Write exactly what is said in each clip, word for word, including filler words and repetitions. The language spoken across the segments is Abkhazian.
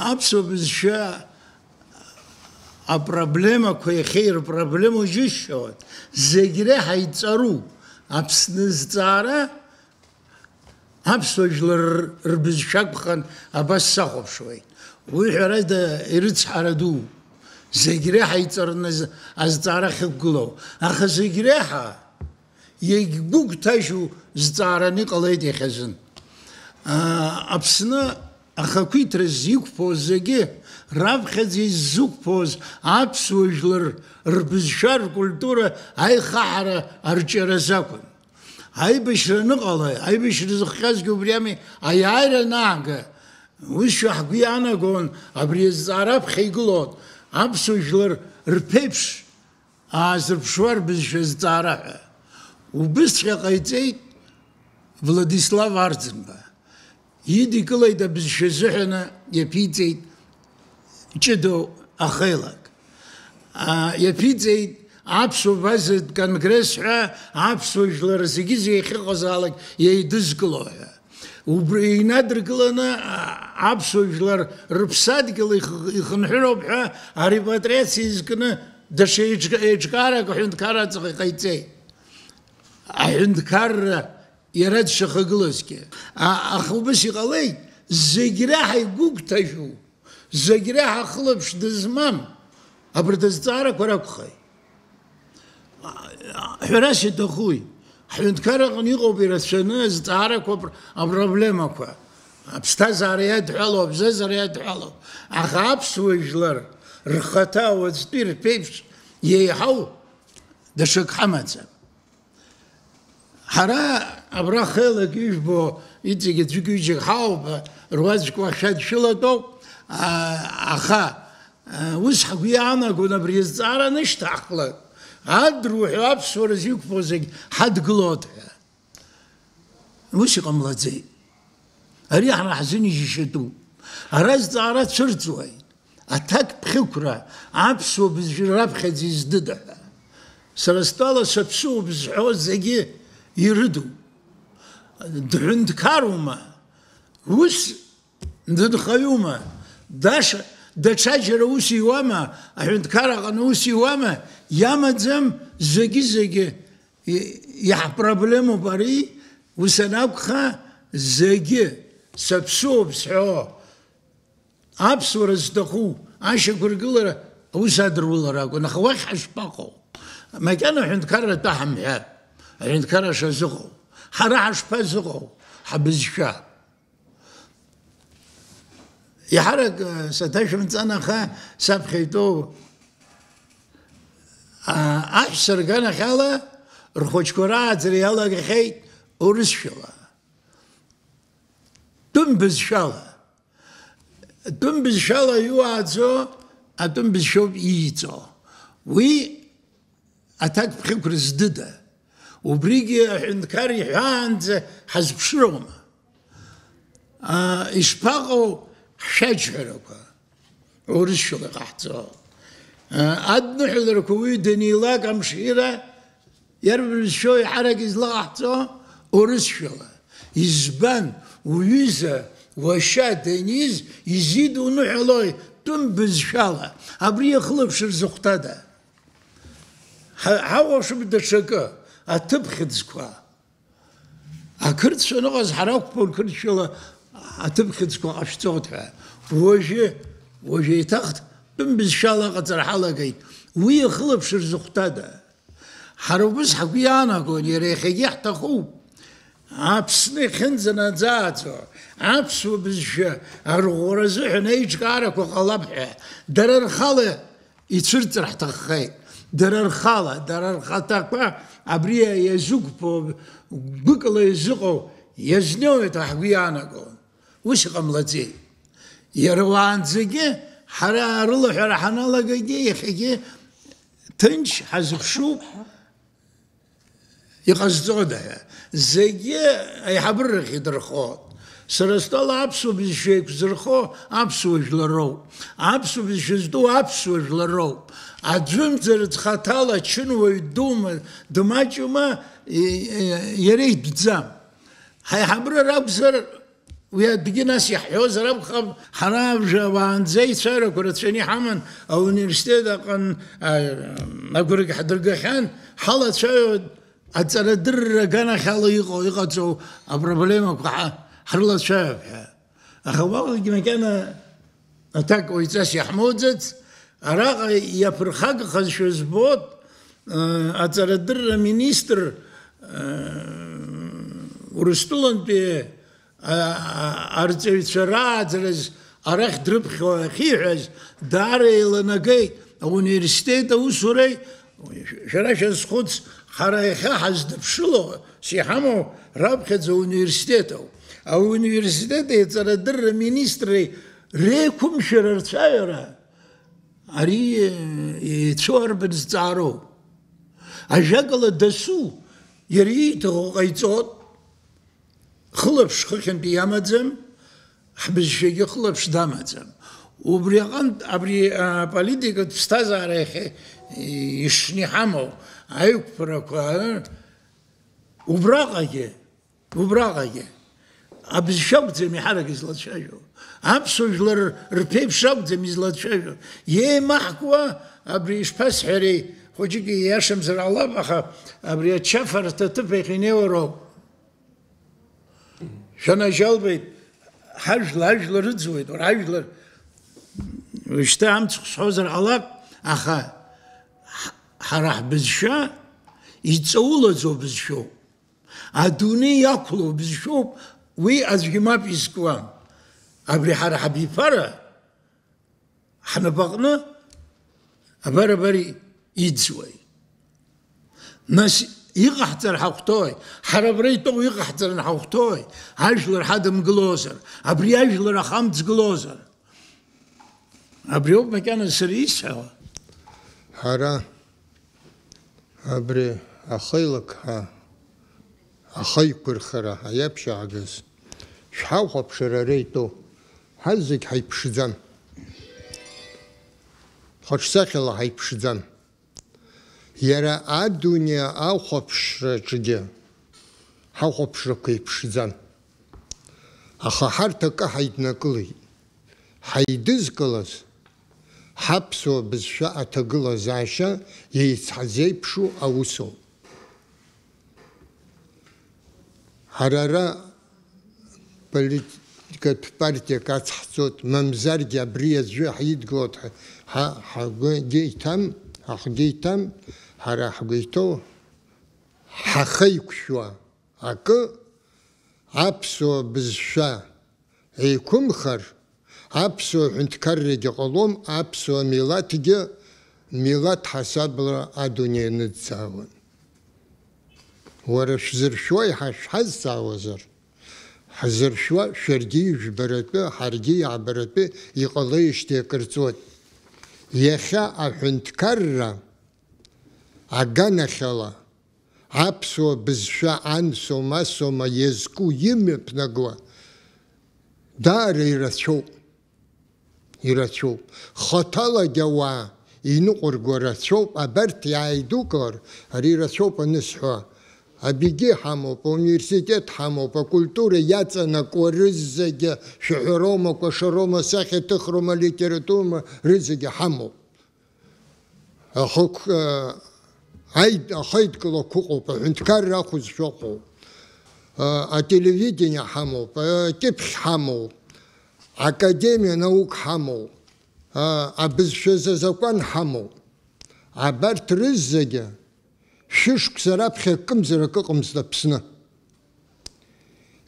Аԥсуа бызшәа апроблемақәа иахьа ирпроблемоу џьысшьауан. Зегь реиҳа иҵару Аԥсны зҵаара аԥсуа жәлар рбызшәа акәхарын, абас сахәаԥшуеит. Уи ҳәарада ирыцҳара ду. Зегь реиҳа иҵарны з-, азҵаара ахьықәгылоу. Аха зегь реиҳа иагьгәыгәҭажьу зҵаараны иҟалеит иахьазын. Аа, Аԥсны ахақәиҭра зиқәԥоз зегьы, раԥхьаӡа иззықәԥоз аԥсуа жәлар рбызшәа, ркультура аихаҳара арҿиаразы акәын. Аибашьра аныҟала, аибашьра зыхҟьазгьы убри ами, аиааира анаага, усшәа ҳгәы иаанагон, абри азҵаара аԥхьа игылон, аԥсуа жәлар рԥеиԥш аазырԥшуа рбызшәа зҵаара ҳәа. Убысҵәҟьа ҟаиҵеит Владислав Арӡынба. Идикылеит абызшәа азыҳәаны, иаԥиҵеит ҷыдоу ахеилак. А, иаԥиҵеит аԥсуа базатә конгресс ҳәа аԥсуа жәлар зегьы-зегьы ахьыҟазаалак еидызкыло ҳәа. Убри инадыркыланы, а, аԥсуа жәлар рыԥсадгьыл их-, ихынҳәроуп ҳәа арепатриациа изкны даҽа еиҿка-, еиҿкаарак аҳәынҭқарра аҵаҟа иҟаиҵеит. Аҳәынҭқарра иара дшахагылазгьы. А-, аха убас иҟалеит, зегь реиҳа игәыгәҭажьу, зегь реиҳа ахылаԥш дызмам абарҭ азҵаарақәа ракәхеит. Ҳәарас иаҭахуи? Ҳҳәынҭқарра аҟны иҟоуп ирацәаны азҵаарақәа апр-, апроблемақәа. Аԥсҭазаара иадҳәалоу, абзазара иадҳәалоу. Аха аԥсуа жәлар рхаҭа уаҵәтәи рԥеиԥш еиҳау даҽак ҳамаӡам. Ҳара абра хеилак ижәбо иҵегь аӡәык-ҩыџьак ҳауп, руаӡәк уахь шәадшәылатәоуп, а, аха, а, ус ҳгәы иаанагон абри азҵаара анышьҭаҳхлак, адруҳәа аԥсуара зиқәԥо зегь ҳадгылоит ҳәа. Ус иҟамлаӡеит. Ари ҳара ҳзын иџьашьатәуп. Ара зҵаара цәырҵуеит. Аҭакԥхықәра аԥсуа бызшәа раԥхьаӡа издыда ҳәа. Сара стәала саԥсуоуп зҳәо зегьы ирыду. Дҳәынҭқарума? Ус дынхаҩума? Даша, даҽаџьара ус иуама? Аҳәынҭқар аҟны ус иуама? Иамаӡам, зегьы-зегьы и-, иаҳпроблемоуп ари, ус анакәха, зегьы саԥсуоуп зҳәо. Аԥсуара зҭаху ашьақәыргылара аус адырулара акәын, аха уахь ҳашԥаҟоу? Макьана аҳәынҭқарра атәы ҳамҳәар, аҳәынҭқарра шазыҟоу, ҳара ҳашԥазыҟоу, ҳабызшәа? Иаҳарак, э, саҭашәымҵан, аха саԥхьа итәоу, а, аҳәса рганахьала рхәыҷқәа рааӡара иалагахьеит урысшәала. Тәым бызшәала. Тәым бызшәала иуааӡо, атәым бызшәоуп ииҵо. Уи аҭакԥхықәра здыда. Убригьы аҳәынҭқар иҳәаанӡа ҳазԥшыроума? А, ишԥаҟоу ҳшәаџьҳәарақәа? Урысшәала иҟаҳҵо. А, адныҳәаларақәа уаҩы данилак амшира Иарбан бызшәоу еиҳарак излаҟаҳҵо? Урысшәала. Избан, уҩыза, уашьа даниз изидуныҳәалои тәым бызшәала? Абри иахылаԥшыр зыхәҭада? Ҳа-, ҳауашуп даҽакы, аҭыԥхьыӡқәа. Ақырҭцәа аныҟаз ҳара ақәԥон қырҭшәала аҭыԥхьыӡқәа ҟашәҵоит ҳәа. Уажәы, уажәы еиҭах тәым бызшәала аҟаҵара ҳалагеит. Уи иахылаԥшыр зыхәҭада? Ҳара убыс ҳгәы иаанагон, иара иахьагьы ҳҭахуп. Аԥсны иахьынӡанаӡааӡо, аԥсуа бызшәа арӷәӷәара азыҳәан аиҿкаарақәа ҟалап ҳәа, дара рхала ицәырҵыр ҳҭаххеит. Дара рхала, дара рхаҭақәа абри иазықәԥо, гәыкала изыҟоу иазнеиуеит ҳәа ҳгәы иаанагон. Ус иҟамлаӡеит. Иара уаанӡагьы ҳара арылаҳәара ҳаналагагьы, иахьагьы ҭынч ҳазыԥшуп, иҟазҵода ҳәа. Зегьы аиҳабыра рахь идырхот. Сара стәала аԥсуа бызшәа еиқәзырхо аԥсуа жәлар роуп. Аԥсуа бызшәа зтәу аԥсуа жәлар роуп. Аӡәымзар хаҭала чынуаҩ дума, дмаҷума, и-, и-, иара итәӡам. Ҳаиҳабыра ракәзар, Уи адәгьы нас иаҳҳәозар акәхап, ҳара абжа уаанӡа ицәажәарақәа рацәаны иҳаман, ауниверситет аҟын, а, агәыргь ҳдыргахьан, ҳалацәажәон аҵарадырра аганахьала иҟоу, иҟаҵоу апроблемақәа ҳа-, ҳрылацәажәап ҳәа. Аха уаҟагь макьана аҭак ҟаиҵас иаҳмоуӡац, араҟа иаԥырхагахазшәа збоит, э, аҵарадырра аминистр, э, Урыстәылантәи, а, а, арҵаҩцәа рааӡараз арахь дрыԥхьо ахьиҳәаз даара еиланагеит. Ауниверситет аусуреи, шәара шәазхәыц, ҳара иахьа ҳазныԥшыло, ус иҳамоу раԥхьаӡа ауниверситет ауп. Ауниверситети аҵарадырра аминистри реиқәымшәара рцәаҩара, ари, э, еицәоу арбан зҵаароу? Ажәакала, дасу иара ииҭаху ҟаиҵоит, хылаԥш хыхьынтәи иамаӡам, ҳбызшәагьы хылаԥш дамаӡам. Убри аҟынтә, абри, а, политикатә ԥсҭазаара иахьа ишны иҳамоу аиқәԥарақәа, а, убраҟагьы, убраҟагьы абызшәа акәӡам иаҳарак излацәажәо. Аԥсуа жәлар рԥеиԥш акәӡам излацәажәо. Еимаҳкуа, абри ишԥасҳәари, хәыҷык ииашамзар ҟалап, аха абри ачафарҭа аҭыԥ ахь инеиуа роуп. Шәанаџьалбеит, ҳажәла, ажәла рыӡуеит, уара ажәлар, уажәшьҭа амцхә сҳәозар ҟалап, аха ҳ-, ҳара ҳбызшәа иҵаулаӡоу бызшәоуп. Адунеи иақәлоу бызшәоуп, уи аӡәгьы мап изкуам. Абри ҳара ҳабиԥара ҳнапаҟны абар-абар иӡуеит. Нас иҟаҳҵар ҳахәҭои? Ҳара абра итәоу иҟаҳҵаран ҳахәҭои? Ажәлар ҳадымгылозар, абри ажәлар ахамҵгылозар? Абри ауп макьана сара исҳәауа. Ҳара абри ахеилак ҳәа, ахеиқәырхара ҳәа иаԥшьаагаз, шәҳахәаԥшыр ара итәоу, ҳазегь ҳаиԥшӡам. Хаҿсахьала ҳаиԥшӡам. Иара адунеи ахәаԥшраҿгьы ҳахәаԥшрақәа еиԥшӡам. Аха ҳарҭ акы ҳаиднакылеит. Ҳаидызкылаз ҳаԥсуа бызшәа аҭагылазаашьа еицҳазеиԥшу аусоуп. Ҳара ара политикатә партиак ацҳҵоит, мамзаргьы абри аӡәы ҳидгылоит, ҳа-, ҳа-, ҳгәы иҭам, ҳахгьы иҭам, ҳара ҳгәы иҭоу, ҳахеиқәшәо акы аԥсуа бызшәа еиқәымхар, аԥсуа ҳәынҭқаррагьы ҟалом, аԥсуа милаҭгьы милаҭ ҳасабла адунеи аныӡӡаауан. Уара шәзыршәуа иҳа-, шәҳазҵаауазар? Ҳзыршәуа шәаргьы ижәбаратәы, ҳаргьы иаҳбаратәы иҟалеижьҭеи акыр ҵуеит. Иахьа аҳәынҭқарра аганахьала аԥсуа бызшәа ансоу-масоума иазку имҩаԥнагауа даара ирацәоуп. Ирацәоуп. Хаҭалагьы ауаа иныҟәырго рацәоуп, абарҭ иааидукылар, ари ирацәоуп анысҳәо. Абигьы ҳамоуп, ауниверситет ҳамоуп, акультура иаҵанакуа рызегьы, шәаҳәароума, кәашароума, сахьаҭыхроума, литературоума, рызегьы ҳамоуп. Ахықә-, а, аид-, ахеидкылақәа ыҟоуп, аҳәынҭқарра ахәызшәа ыҟоуп. А, ателевидение ҳамоуп, акьыԥхь ҳамоуп, академиа наук ҳамоуп, а, абызшәазы азакәан ҳамоуп. Абарҭ рызегьы шәышықәса раԥхьа акымзарак ыҟамызт Аԥсны.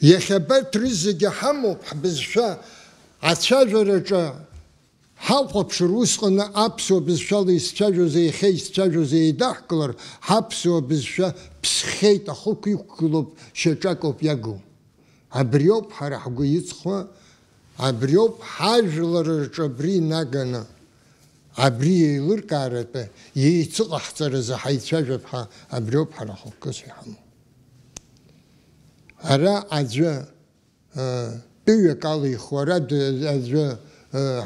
Иахьа абарҭ рызегьы ҳамоуп, ҳбызшәа ацәажәараҿы ҳахәаԥшыр, усҟаны аԥсуа бызшәала исцәажәоз, иахьа исцәажәоз еидаҳкылар, ҳаԥсуа бызшәа ԥсхьеит, ахықә иқәгылоуп, шьаҿакоуп иагу. Абриоуп ҳара ҳгәы иҵхо, абриоуп ҳажәлар рҿы абри инаганы, абри еилыркааратәы, еицыҟаҳҵаразы ҳаицәажәап ҳәа, абриоуп ҳара хықәкыс иҳамоу. Ара аӡәы, ы, тәыҩак алихуа, ара д-, аӡәы, ы,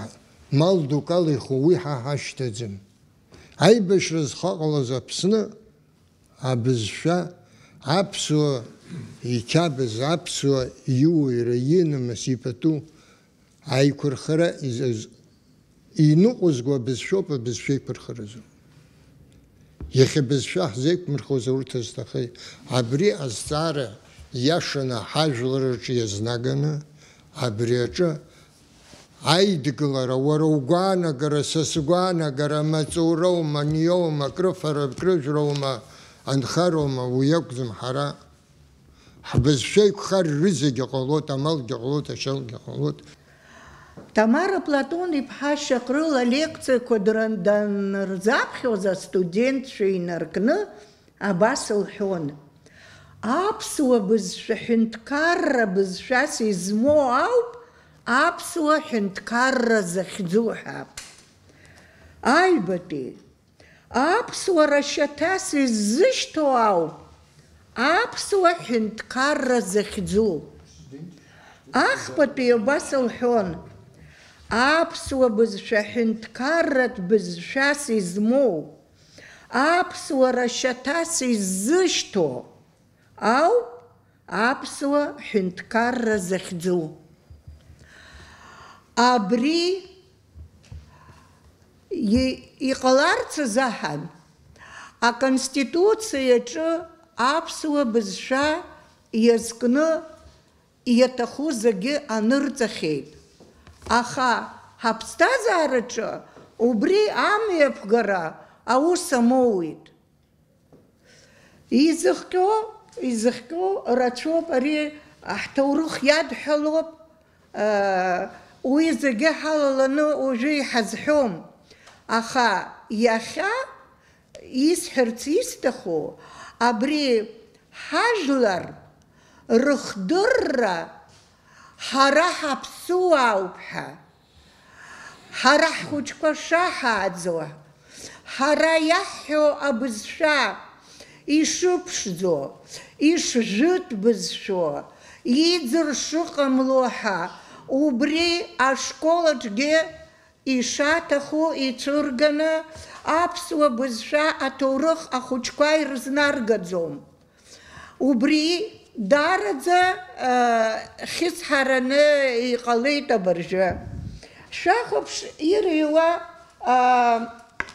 мал дук алихуа, уи ҳа ҳашьҭаӡам. Аибашьра зхаҟалаз Аԥсны абызшәа, аԥсуа иқьабз аԥсуа иуаҩра инамыс ипату аиқәырхара из-, из-, иныҟәызго абызшәоуп, абызшәа еиқәырхаразы. Иахьа бызшәа ҳзеиқәмырхозар урҭ зҭахеи? Абри азҵаара иашаны ҳажәлар рҿы иазнаганы, абри аҿы аидгылара, уара угәаанагара, са сгәаанагара, маҵуроума, ниоума, крыфара, крыжәроума, анхароума, уи акәӡам ҳара ҳбызшәа еиқәхар рызегьы ҟалоит, амалгьы ҟалоит, ашьалгьы ҟалоит. Тамара Платон-иԥҳа Шьаҟрыл алекциақәа дран-, данырзаԥхьоз астудентцәа инаркны абас лҳәон: аԥсуа бызшәа ҳәынҭқарра бызшәас измоу ауп аԥсуа ҳәынҭқарра захьӡу ҳәа. Аҩбатәи, аԥсуара шьаҭас иззышьҭоу ауп аԥсуа ҳәынҭқарра захьӡу. Ахԥатәи абас лҳәон: аԥсуа бызшәа ҳәынҭқарратә бызшәас измоу, аԥсуара шьаҭас иззышьҭоу ауп аԥсуа ҳәынҭқарра захьӡу. Абри и-, иҟаларц азыҳәан, Аконституциаҿы аԥсуа бызшәа иазкны иаҭаху зегьы анырҵахьеит. Аха ҳаԥсҭазаараҿы убри амҩаԥгара аус амоуит. Изыхҟьо, изыхҟьо рацәоуп, ари ҳҭоурых иадҳәалоуп, уи зегьы ҳалаланы уажәы иҳазҳәом. Аха иахьа исҳәарц исҭаху, абри ҳажәлар рыхдырра ҳара ҳаԥсуаауп ҳәа, ҳара ҳхәыҷқәа шаҳааӡо, ҳара иаҳҳәо абызшәа ишыԥшӡо, ишжәытә бызшәо, иӡыр шыҟамло ҳәа, убри ашкол аҿгьы ишаҭаху ицәырганы аԥсуа бызшәа аҭоурых ахәыҷқәа ирызнаргаӡом. Убри даараӡа, а, хьысҳараны иҟалеит абыржәы. Шәахәаԥш ирыҩуа, а,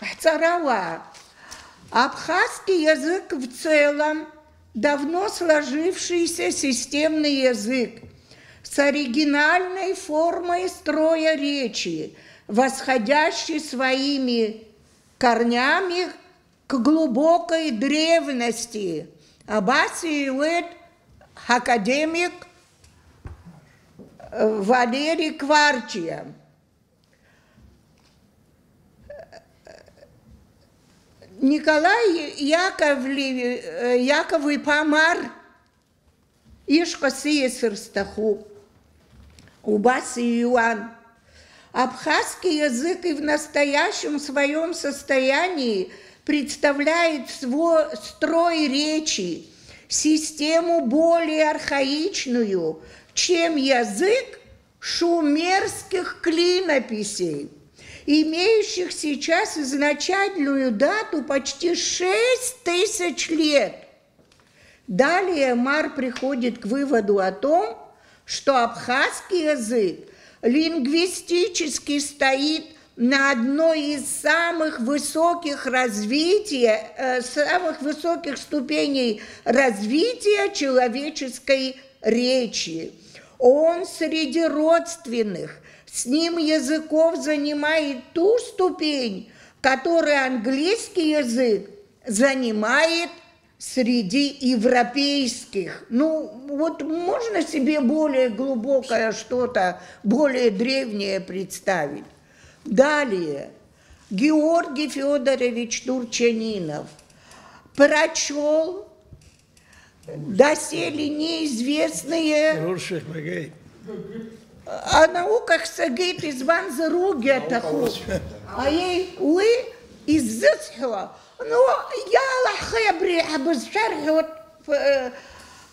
ҳҵарауаа. Абхазский язык в целом давно сложившийся системный язык с оригинальной формой строя речи, восходящий своими корнями к глубокой древности. Абас иҩуеит ҳакадемик Валери Кварчиа. Николаи Иаковли-, Иаков-иԥа Мар ишҟа сиасыр сҭахуп. Убас иҩуан. Абхазский язык и в настоящем своём состоянии представляет сво-, строй речи, систему более архаичную, чем язык шумерских клинописей, имеющих сейчас изначальную дату почти шесть тысяч лет. Далее Мар приходит к выводу о том, что абхазский язык лингвистически стоит на одной из самых высоких развития, э, самых высоких ступеней развития человеческой речи. Он среди родственных с ним языков занимает ту ступень, которую английский язык занимает среди европейских. Ну, вот можно себе более глубокое что-то, более древнее представить? Далее. Георгий Фёдорович Турчанинов прочёл доселе неизвестные. Рурших магей. Анаукахь сагеит, избанзар, уигьы аҭахуп. Аиеи, уи иззысҳәо, ну, иалаҳхи абри ҳбызшәа рҳәоит, э,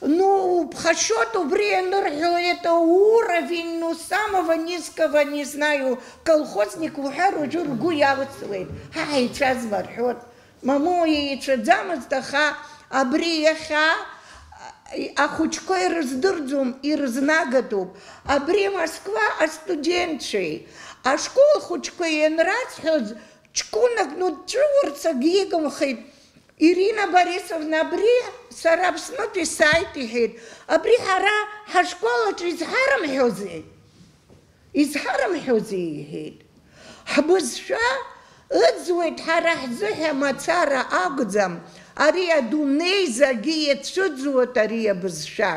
ну, ԥхашьоит убри анырҳәо, это уровень, ну, самого низкого, не знаю, колхозник уҳәар уажәы ргәы иалсуеит, ҳа ҳаицәазма рҳәоит. Мамоу, еицәаӡамызт, аха абри иахьа, Ахәыҷқәа ирыздырӡом, ирызнагатәуп. Абри Москва астудентцәеи ашкол хәыҷқәеи ианрасҳәоз, ҷкәынак, ну, дҵәыуарц акгьы игымхеит. Ирина Борисовна, абри сара Аԥснытәи сааит, иҳәеит. Абри ҳара ҳашкол аҿы изҳарымҳәозеи? Изҳарымҳәозеи, иҳәеит. Ҳбызшәа ыӡуеит, ҳара ҳзыҳәа мацара акәӡам, ари адунеи зегьы иацәыӡуеит ари абызшәа.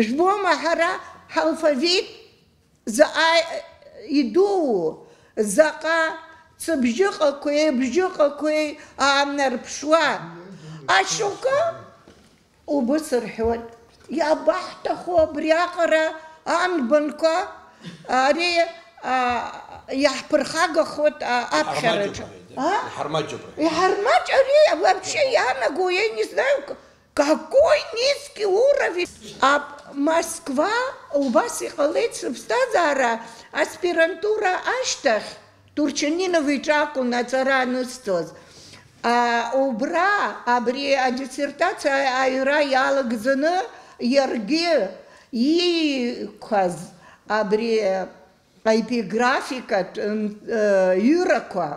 Жәбома ҳара ҳалфавит заҟа идуу, заҟа цыбжьыҟақәеи бжьыҟақәеи аанарԥшуа. Ашьоукы Убыс рҳәоит, иабаҳҭаху абриаҟара анбанқәа, ари, а, иаҳԥырхагахоит, а, аԥхьараҿы. Иҳармаҷуп, рҳәеит, А? Иҳармаҷуп, рҳәеит. Иҳармаҷ ари вообще иаанаго, я не знаю, к-, какой низкий уровень. А Москва убас иҟалеит сыԥсҭазаара аспирантура ашьҭахь. Турчанинов иҿы акәын аҵара анысҵоз. А, убра абри адиссертациа аҩра иалагӡаны иаргьы ииқәаз абри аепиграфикатә, м, э, ҩырақәа,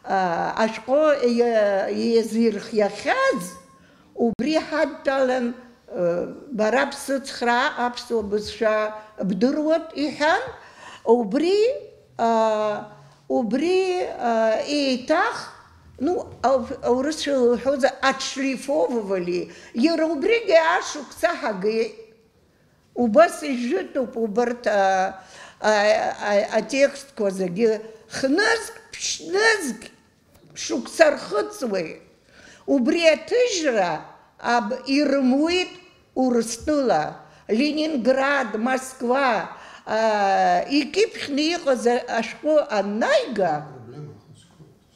а, ашәҟәы иа-, иазирхиахьаз, убри ҳадтәалан, э, бара бсыцхраа аԥсуа бызшәа бдыруеит, иҳәан, убри, а, убри, а, еиҭах, ну, ау-, аурысшәа лҳәозар, отшлифовывали, иара убригьы ашықәса ҳагеит. Убас ижәытәуп убарҭ, а, а, а, атекстқәа зегьы хнызк, ԥшьнызк шықәса рхыҵуеит. Убри аҭыжьра аб-, ирымуит Урыстәыла, Ленинград, Москва, а, икьыԥхьны иҟаз а-, ашәҟәы аннаига,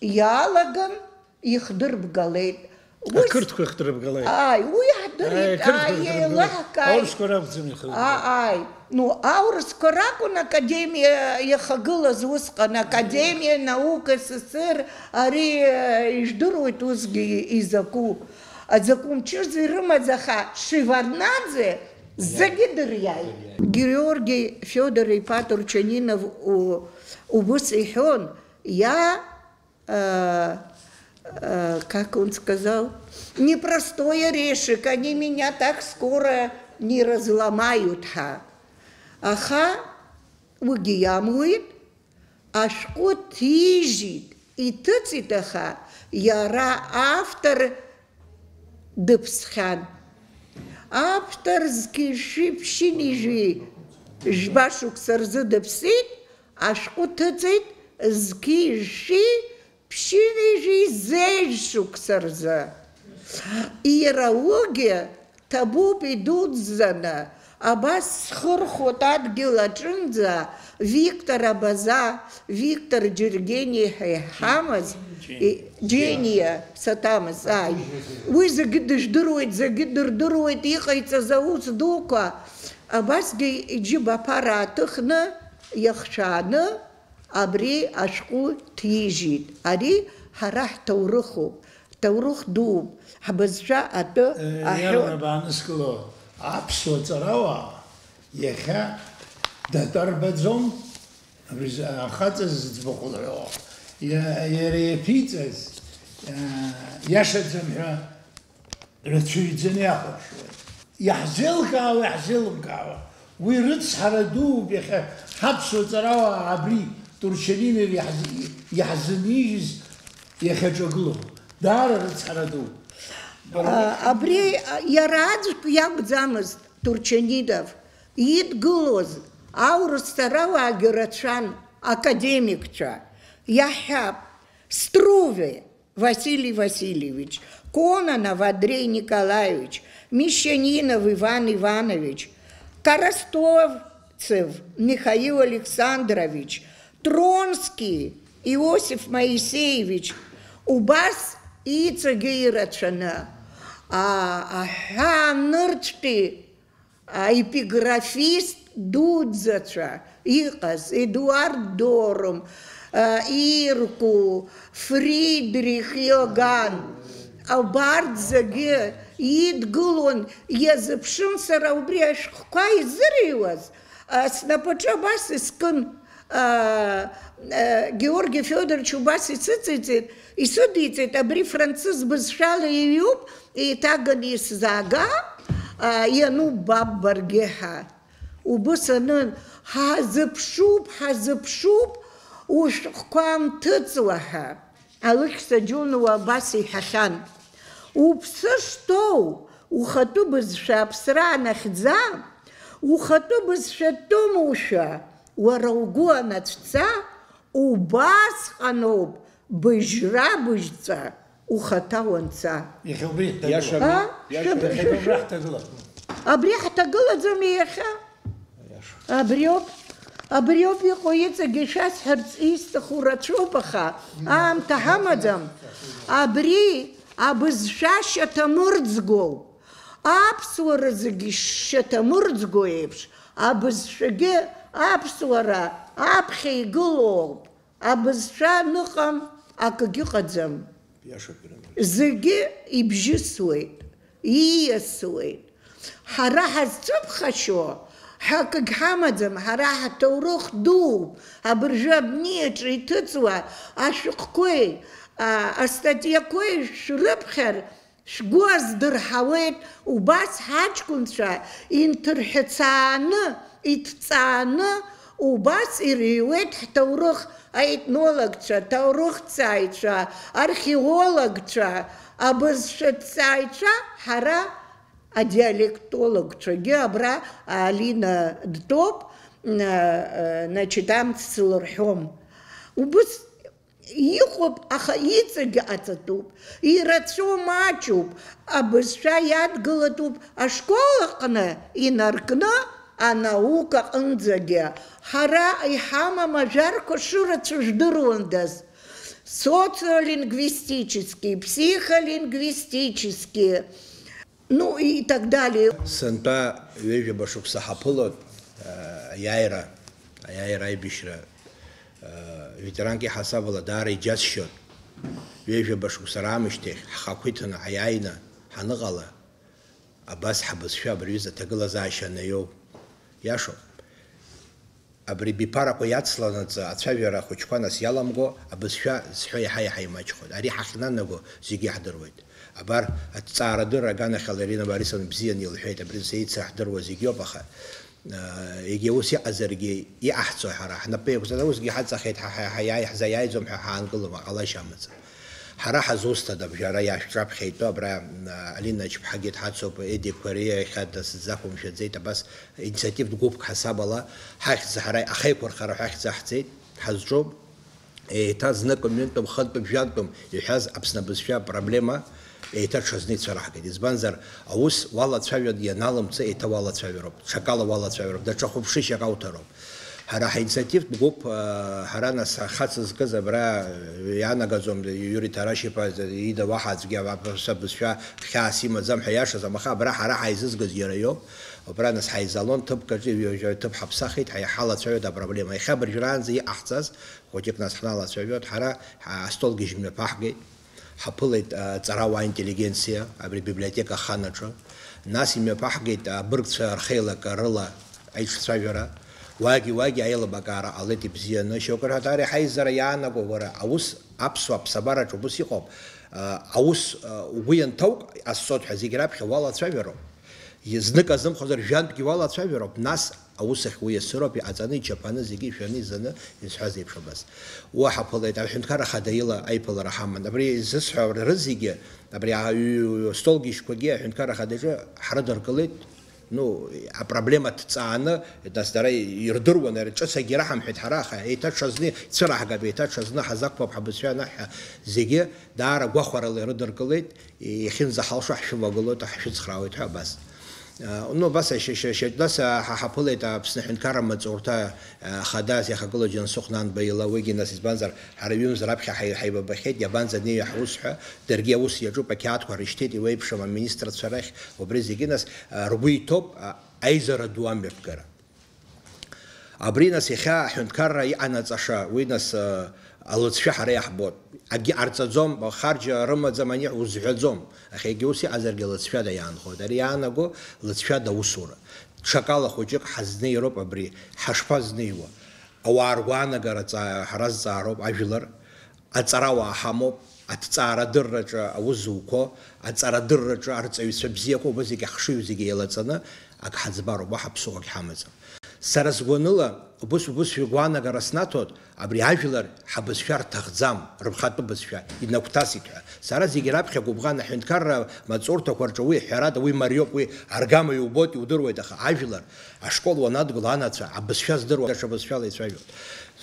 иалаган ихдырбгалеит. Ус Ақырҭқәа ихдырбгалеит. Ааи, уи ҳдырит, Ааи, ақырҭқәа ааи, ихдырбгалеит. Еилаҳкааит. Аурысқәа ракәӡам ихдырбгалеит. А-, ааи. Ну, аурысқәа ракәын академиа иахагылаз усҟан, Академиа наук СССР, ари, э, ижәдыруеит усгьы изакәу. Азакәымчы ирымаз, аха Шеварднаӡе зегьы дыриааит. Георги Фёдор-иԥа Турчанинов у-, убыс иҳәон, иа-, э, э, как он сказал, непростой орешек, они меня так скоро не разломают, ҳәа. Аха уигьы иамуит, ашәҟәы ҭижьит, иҭыҵит, аха иара автор дыԥсхьан. Автор зқьи жәшәи ԥшьынҩажәи жәба шықәса рзы дыԥсит, ашәҟәы ҭыҵит зқьи жәшәи ԥшьынҩажәи зежә шықәса рзы. Иара уигьы ҭабуп идуӡӡаны, абас схырхәоит адгьыл аҿынӡа, Виктор Абаза, Виктор Џьергениа ҳәа иҳамаз, Џьениа. И-, Џьениа саҭамыз, ааи. Уи зегьы дыжәдыруеит, зегьы дырдыруеит иҟаиҵаз аус дуқәа. Абасгьы иџьыба аԥара ааҭыхны, иахшәааны, абри ашәҟәы ҭижьит. Ари ҳара ҳҭоурыхуп, ҭоурых дууп, ҳбызшәа атәы Э, аҳәоит. Иарбан бааныскыло, аԥсуа ҵарауаа иахьа датәа рбаӡом, абри з-, ахаҵа зыӡбахә лҳәо, иа-, иара иаԥиҵаз, э, иашаӡам ҳәа рацәаҩӡаны иахәаԥшуеит. Иаҳзеилкаауа, иаҳзеилымкаауа, уи рыцҳара дууп иахьа ҳаԥсуа ҵарауаа абри Турчанинов иаҳз-, иаҳзынижьыз иахьаҿагылоу. Даара рыцҳара дууп. А, абри, а, иара аӡәк иакәӡамызт Турчанинов идгылоз аурыс ҵарауаагьы рацәан, академикцәа. Иаҳҳәап, Струве, Василий Васильевич, Кононов Андрей Николаевич, Мещанинов Иван Иванович, Коростовцев Михаил Александрович, Тронский Иосиф Моисеевич, убас иҵегьы ирацәаны, а, аҳәаанырцәтәи аепиграфист дуӡӡацәа иҟаз, Едуард Дорм, а, Ирку, Фридрих Иоганн, убарҭ зегьы идгылон, иазыԥшын сара убри ашәҟәқәа изырыҩуаз, а, снапаҿы абас искын, а, а, Георги Федорович убас исыҵыҵит, исыдиҵеит, абри францыз бызшәала иҩуп, еиҭаганы исзаага, а, иануббап баргьы ҳәа. Убыс анын, ҳазыԥшуп, ҳазыԥшуп, ушәҟәқәа анҭыҵуа ҳәа. Алықьса Џьонуа абас иҳәахьан, уԥсы шҭоу, ухатәы бызшәа аԥсра анахьӡа, ухатәы бызшәа тәымушәа, уара угәы анацәца, убасҟаноуп быжьра-быжьҵәа ухаҭа уанца. Иахьа убри Иаша ҳҭагылан. А? Иаша Шәыб-, Иаша шәыб-, убра ҳҭагылан. Абри ҳҭагылаӡами иахьа? Иаша. Абриоуп, абриоуп иҟоу иҵегьы шәасҳәарц исҭаху рацәоуп, аха аамҭа ҳамаӡам. Абри абызшәа шьаҭамырӡгоу, аԥсуара зегьы шьаҭамырӡгоу еиԥш, абызшәагьы аԥсуара аԥхьа игылоуп. Абызшәа аныҟам, акгьы ыҟаӡам. Иашоуп, Ирина. Зегьы ибжьысуеит, ииасуеит. Ҳара ҳазцәыԥхашьо ҳакгь ҳамаӡам, ҳара ҳаҭоурых дууп, абыржәы абни аҿы иҭыҵуа ашәҟәқәеи, а, астатиақәеи шәрыԥхьар, шәгәы аздырҳауеит, убас ҳаҷкәынцәа инҭырҳәцааны, иҭҵааны, убас ирыҩуеит ҳҭоурых, аетнологцәа, аҭоурыхҭҵааҩцәа, археологцәа, абызшәаҭҵааҩцәа, ҳара адиалектологцәагьы абра Алина дтәоуп, н-, н-, значит, амц сылырҳәом. Убыс Иҟоуп, аха иҵегь ҟаҵатәуп, ирацәоу маҷуп, абызшәа иадгылатәуп ашкол аҟны инаркны анаука аҟынӡагьы. Ҳара иҳамам ажәарқәа шырацәоу жәдыруандаз. Социолингвистический, психолингвистический, Ну, и так далее. Сынтәа ҩажәаба шықәса ҳаԥылоит, э, аиааира, аиааира аибашьра, э, ветеранк иҳасабала даара иџьасшьоит. Ҩажәаба шықәса раамышьҭахь ҳхақәиҭны ҳаиааины ҳаныҟала, абас ҳабызшәа абри аҩыза аҭагылазаашьа анаиоу. Иашоуп. Абри абиԥарақәа иацланаҵы ацәажәара ахәыҷқәа нас иаламго абызшәа зҳәо иаҳа-иаҳа имаҷхоит. Ари ҳахьнанаго зегьы иаҳдыруеит. Абар, аҭҵаарадырра аганахьала Ирина Борисовна бзианы илҳәеит, абри зеицырҳдыруа зегьы иоуп, аха, а, егьа ус иҟазаргьы, иҟаҳҵо ҳара ҳнапы еиқәҵаны, усгьы ҳаҵахеит, ҳа, ҳа, ҳа, иааи-, ҳзаиааиӡом ҳәа ҳаангылом, ҟалашьа амаӡам. Ҳара ҳазусҭада абжьара иашәҿаԥхьа итәоу абра, а, Алина Ачԥҳагьы дҳацуп, Едиқәа ари иахьа дысзақәымшәаӡеит, абас инициативтә гәыԥк ҳасабала, ҳахьӡ ҳара ахеиқәырхара ҳәа ахьӡ аҳҵеит, ҳазҿу, еиҭа знык ҩынтәым, хынтәым, жәантәым иҳәаз Аԥсны абызшәа апроблема еиҭа ҽазны ицәараҳгеит. Избанзар, аус уалацәажәан ианалымҵы, еиҭа уалацәажәароуп, ҽакала уалацәажәароуп, даҽа хәаԥшышьак ауҭароуп. Ҳара ҳаинициативтә гәыԥ, а, ҳара нас ҳхацызкыз абра, а, иаанагаӡом, Иури Ҭарашь-иԥа, ида уаҳа аӡәгьы абызшәа хьаас имаӡам ҳәа иашазам, аха абра ҳара ҳаизызгаз иара иоуп. Убра нас ҳаизалон ҭыԥк аҿы, ҩажәа ҭыԥ ҳаԥсахит, ҳа-, ҳалацәажәоит апроблема. Иахьа абыржәраанӡа иҟаҳҵаз, хәыҷык нас ҳналацәажәоит, ҳара, ҳа-, астолгьежь мҩаԥаҳгеит, ҳаԥылеит, а, ҵарауаа, интеллигенциа, абри абиблиотека ахан аҿы. Нас имҩаԥаҳгеит абыргцәа рхеилак рыла аиҿцәажәара. Уагьы-уагьы аилыбакаара ҟалеит ибзианы, шьоукы рҳәоит, ари ҳаизара иаанаго, уара, аус аԥсуа аԥсабараҿы убыс иҟоуп, а, аус, а, угәы ианҭаук ҟасҵоит ҳәа зегь раԥхьа уалацәажәароуп. Знык азымхозар, жәантәгьы уалацәажәароуп, нас аус ахь уиасыроуп, иҟаҵаны, ичаԥаны, зегьы ишәаны, изаны, изҳәаз еиԥш абас. Уа ҳаԥылеит, аҳәынҭқарра Ахада ила аиԥылара ҳаман. Абри зысҳәа рызегьы, абри аҩ-, столгьежьқәагьы аҳәынҭқарра Ахадаҿы ҳрыдыркылеит, ну, апроблема ҭҵааны, нас дара ирдыруан, ара ҿыцагьы ираҳамҳәеит ҳара, аха еиҭа ҽазны ицәыраҳгап, еиҭа ҽазны ҳазақәԥап ҳабызшәа анахь ҳәа зегьы даара гәахәарала ирыдыркылеит. Иахьынӡаҳалшо ҳшәывагылоит, ҳшәыцхраауеит ҳәа абас. А, ну, абас ашьа-, шьа-, шьа-, нас, а, ҳа-, ҳаԥылеит Аԥсны аҳәынҭқарра амаҵурҭа, а, хадас иахагылоу Џьансыхә Нанба ила, уигьы нас, избанзар, ҳара ҩымз раԥхьа ҳаи-, ҳаибабахьеит, иабанӡанеиуеи ҳус ҳәа, даргьы аус иаҿуп, ақьаадқәа рышьҭеит, иуеиԥшым аминистрцәа рахь, убри зегьы нас, а, ргәы иҭоуп, а, аизара ду амҩаԥгара. Абри, нас, иахьа аҳәынҭқарра иҟанаҵаша, уи, нас, э, Алыҵшәа ҳара иаҳбоит. Акгьы ҟарҵаӡом, харџьа рымаӡам аниҳәа узҳәаӡом. Иахьагьы ус иҟазаргьы алыҵшәада иаанхоит. Ари иаанаго лыҵшәада усура. Ҽакала хәыҷык ҳазнеироуп абри. Ҳашԥазнеиуа? Ауаа ргәаанагара ҵаа-, ҳаразҵаароуп ажәлар. Аҵарауаа ҳамоуп. Аҭҵаарадырраҿы аус зуқәо, аҵарадырраҿы арҵаҩцәа бзиақәа, убас зегьы ҳхшыҩ зегьы еилаҵаны, ак ҳаӡбароуп, уаҳа ԥсыхәагь ҳамаӡам. Сара сгәаныла, убыс, убыс шәгәаанагара снаҭоит, абри ажәлар ҳабызшәа рҭахӡам, рыԥхатәы бызшәа инагәҭасит ҳәа. Сара зегьы раԥхьа гәыбӷан аҳәынҭқарра маҵурҭақәа рҿы уи, ҳәарада, уи мариоуп, уи аргама иубоит, иудыруеит, аха ажәлар ашкол уанадгыла анацәа абызшәа здыруа даҽа бызшәала ицәажәоит.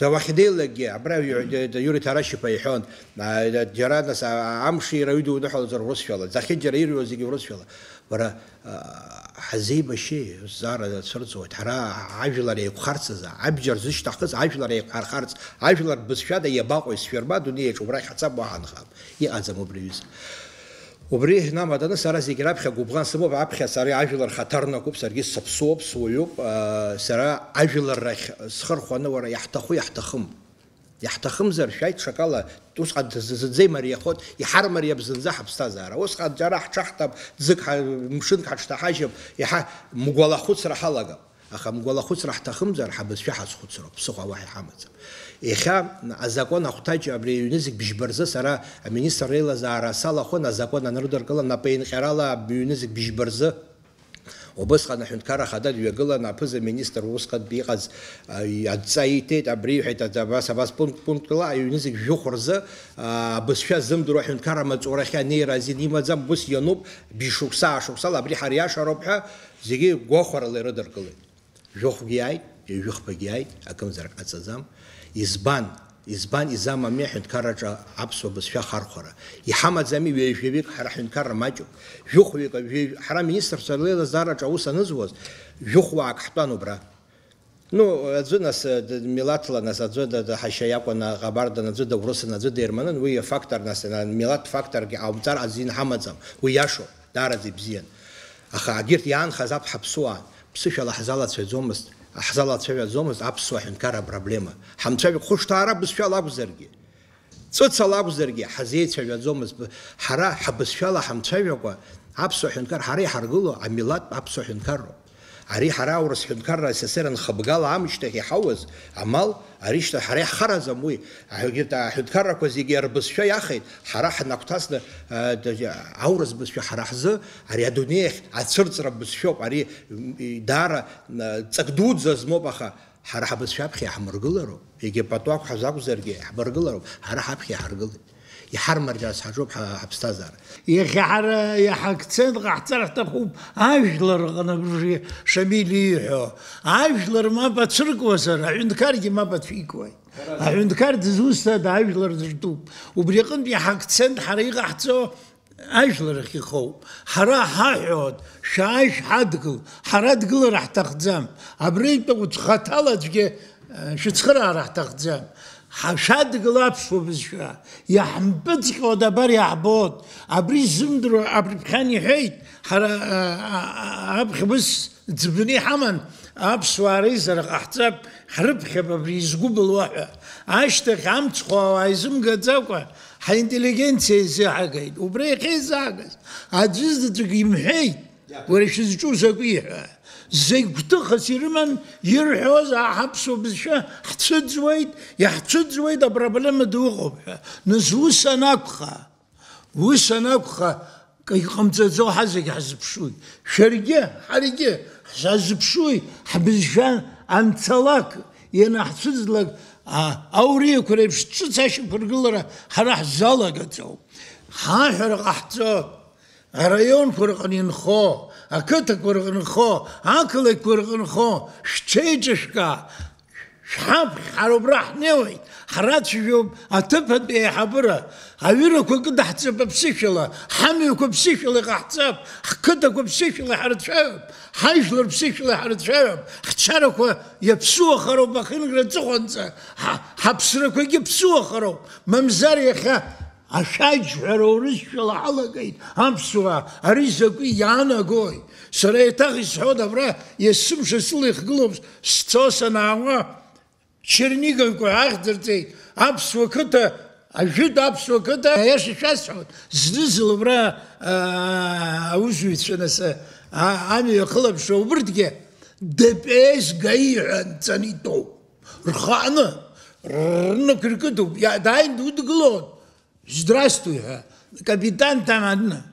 Уахьнеилакгьы, абра Иу-, Иури Ҭарашьиԥа иҳәон, а, џьара нас, а, амш иара ҩыдуныҳәалозар урысшәала, захьыџьара ирҩуа зегьы урысшәала. Бара, а, ҳазеибашьи, зҵаара цәырҵуеит. Ҳара ажәлар еиқәхарц азы, абџьар зышьҭаҳхыз ажәлар еиқәҳархарц, ажәлар бызшәада иабаҟои, сшәырба, адунеиаҿ убрахь ҳацап, уаҳа нхап. Иҟаӡам убри аҩыза. Убри намаданы сара зегь раԥхьа гәыбӷан сымоуп, аԥхьа сара ажәлар хаҭарнакуп, саргьы сыԥсуоуп, суаҩуп, а, сара ажәлар рахь схы рхәаны, уара, иаҳҭаху иаҳҭахым. Иаҳҭахымзар, шәааит, ҽакала, усҟан зынӡа имариахоит, иҳармариап зынӡа ҳаԥсҭазаара. Усҟан џьара ҳҽаҳҭап, ӡык ҳа-, мшынк ҳаҽҭаҳажьып, иаҳа мгәалахәыцра ҳалагап. Аха мгәалахәыцра ҳҭахымзар, ҳабызшәа ҳазхәыцроуп, ԥсыхәа уаҳа иҳамаӡам. Иахьа азакәан ахәҭаҷ абри аҩны зегь бжьба рзы сара аминистр реилазаара салахәын, азакәан анрыдыркыла, напеинҟьарала аҩны зегь бжьба рзы. Убысҟан аҳәынҭқарра ахада дҩагылан, аԥыза-министр усҟантәи иҟаз, а, адҵа ииҭеит, абри иҳәеит, абас, абас пункт, пунктла аҩны зегь жәохә рзы, а, абызшәа ззымдыруа аҳәынҭқарра амаҵурахьы анеира азин имаӡам, ус иануп, бжьшықәса, аашықәсала абри ҳариашароуп ҳәа, зегьы гәахәарала ирыдыркылеит. Жәохәгьы иааит, ҩажәихԥагьы иааит, акымзарак ҟаҵаӡам. Избан? Избан изамами аҳәынҭқарраҿы аԥсуа бызшәа ахархәара? Иҳамаӡами ҩажәаҩык ҳара ҳҳәынҭқарра маҷуп? Жәохәҩык, ҩажә-, ҳара аминистрцәа реилазаараҿы аус анызуаз, жәохәуаак ҳтәан убра. Ну, аӡәы нас, э, д-, милаҭла нас, аӡәы д-, д-, ҳашьа иакәын, а, ҟабардан, аӡәы даурысын, аӡәы деерманын, уи афактор нас, а, милаҭ факторгьы ҟаумҵар азин ҳамаӡам, уи иашоуп, даараӡа ибзиан. Аха агьырҭ иаанхаз аԥҳа ԥсуаан, ԥсышәала ҳзалацәаӡомызт, ҳзалацәажәаӡомызт аԥсуа ҳәынҭқарра апроблема. Ҳамцәажәо хәышҭаара бызшәала акәзаргьы, ҵәыцала акәзаргьы ҳазеицәажәаӡомызт. Ҳара ҳабызшәала ҳамцәажәакәа аԥсуа ҳәынҭқар, ҳара иҳаргыло амилаҭтә аԥсуа ҳәынҭқарроуп. Ари ҳара аурыс ҳәынҭқарра СССР анхыбгала амышьҭахь иҳауаз амал, ари шьҭа ҳара иаҳхараӡам уи. Аҳәгьы-, аҳәынҭқаррақәа зегьы рбызшәа иахеит, ҳара ҳнагәҭасны, а, д-, аурыс бызшәа ҳара ҳзы, ари адунеи ахь ацәырҵра бызшәоуп, ари, м, даара, м, ҵак дуӡӡа змоуп, аха ҳара ҳабызшәа аԥхьа иаҳмыргылароуп, егьа пату ақәҳаз акәзаргьы иаҳмыргылароуп, ҳара ҳаԥхьа иаҳаргылеит. Иҳармариарц ҳаҿуп ҳа-, ҳаԥсҭазаара. Иахьа ҳара иаҳа акцент ҟаҳҵар ҳҭахуп ажәлар рҟны, абыржәы Шамиль ииҳәо. Ажәлар мап ацәыркуазар, аҳәынҭқаргьы мап ацәикуеит. Аҳәынҭқар дызусҭада, ажәлар дыртәуп. Убри аҟынтә иаҳа акцент ҳара иҟаҳҵо ажәлар ахь ихоуп. Ҳара ҳаҳәоит, шәааи шәҳадгыл, ҳара адгылара ҳҭахӡам. Абра итәоу хаҭала аӡәгьы, э, шәыцхыраара ҳҭахӡам. Ҳа-, шәадгыл аԥсуа бызшәа. Иаҳмпыҵҟьоит, абар иаҳбоит. Абри ззымдыруа абри ԥхьан иҳәеит, ҳара, э, а-, а-, аԥхьа ус ӡбны иҳаман, аԥсуаа реизара ҟаҳҵап, ҳрыԥхьап абри изгәыбылуа ҳәа. Ашьҭахь амцхә ауаа изымгаӡакәа, ҳинтеллигенциа изыҳагеит. Убра иахьеизаагаз, аӡәы заҵәык имҳәеит, уара шәызҿу закәи ҳәа. Зегь гәҭыхас ирыман, ирҳәоз, аа, ҳаԥсуа бызшәа ҳцәыӡуеит, иаҳцәыӡуеит, апроблема ду ыҟоуп ҳәа. Нас ус анакәха, ус анакәха, акгьы ҟамҵаӡо ҳа зегь ҳазыԥшуи? Шәаргьы, ҳаргьы ҳазыԥшуи? Ҳбызшәа анцалак, ианаҳцәыӡлак, а, ауриақәа реиԥш ҿыц ашьақәыргылара ҳара ҳзалагаӡоуп. Ҳаҳәара ҟаҳҵоит. Араионқәа рҟны инхо, ақыҭақәа рҟны инхо, ақалақьқәа рҟны инхо, шәҽеиҿышәкаа, шәҳаԥхь, ҳара убра ҳнеиуеит, ҳрацәажәоуп аҭыԥантәи аиҳабыра, аҩырақәа кыдаҳҵап аԥсышәала, ҳамҩақәа ԥсышәала иҟаҳҵап, ҳқыҭақәа ԥсышәала иҳарцәаҩуп, ҳажәлар ԥсышәала иҳарцәаҩуп, ҳчарақәа иаԥсуахароуп ахьынра аҵыхәанӡа, ҳа-, ҳаԥсрақәагьы ԥсуахароуп, мамзар иахьа Ашәаџьҳәара урысшәала ҳалагеит аԥсуаа, ари закәи иаанагои? Сара еиҭах исҳәоит, абра есымша сыла ихгылоуп, сцо санаауа, Черниговқәа ахьӡырҵеит, Аԥсуа қыҭа, ажәытә аԥсуа қыҭа, аиаша шәасҳәоит, зны-зынла убра, аа, аусзуҩцәа нас, аа, амҩа ахылаԥшуа убырҭгьы Д П С гаи ҳәа нҵаны итәоуп. Рхы аҟны, рнықәиркыдуп, иа-, дааин дудгылон, здрастуи ҳәа, капитан там адны,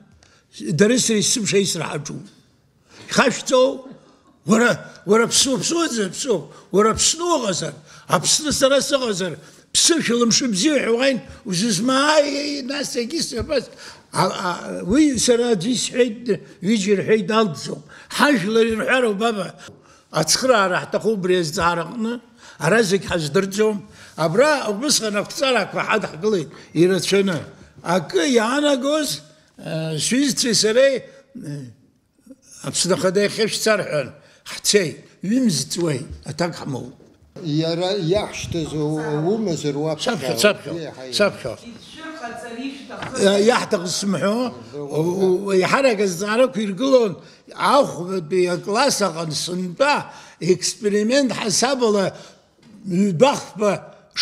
дара сара исымшеи сраҳаҿуп. Ихашәҵоу? Уара, уара Аԥсны уаԥсуазар, Аԥсны, уара Аԥсны уҟазар, Аԥсны сара сыҟазар, ԥсышәала мшыбзиа ҳәа уааин, узызмааи, нас егьыс абас. А, а, уи сара аӡәы исҳәеит, ҩыџьа ирҳәеит, алҵӡом. Ҳажәлар ирҳәароуп, баба. Ацхыраара ҳҭахуп убри азҵаара аҟны, ара зегь ҳаздырӡом. Абра убысҟан ақәҵарақәа ҳадҳкылеит ирацәаны. Акы иаанагоз, э, сҩызцәеи сареи, э, Аԥсны Ахада иахьа шәцар ҳәа ҳцеит, ҩымз ҵуеит, аҭак ҳмоуп. Иара иаҳшьҭаз у-, умазар уаԥхьа. Саԥхьа, саԥхьа, еиҳа, еиҳа. Саԥхьа. Ишәырҟаҵар ишәҭахыз. Э, иаҳҭахыз сымҳәо, у-, у-, еиҳарак азҵаарақәа иргылон, ахәбатәи акласс аҟны сынтәа, експеримент ҳасабала, ҩба-хԥа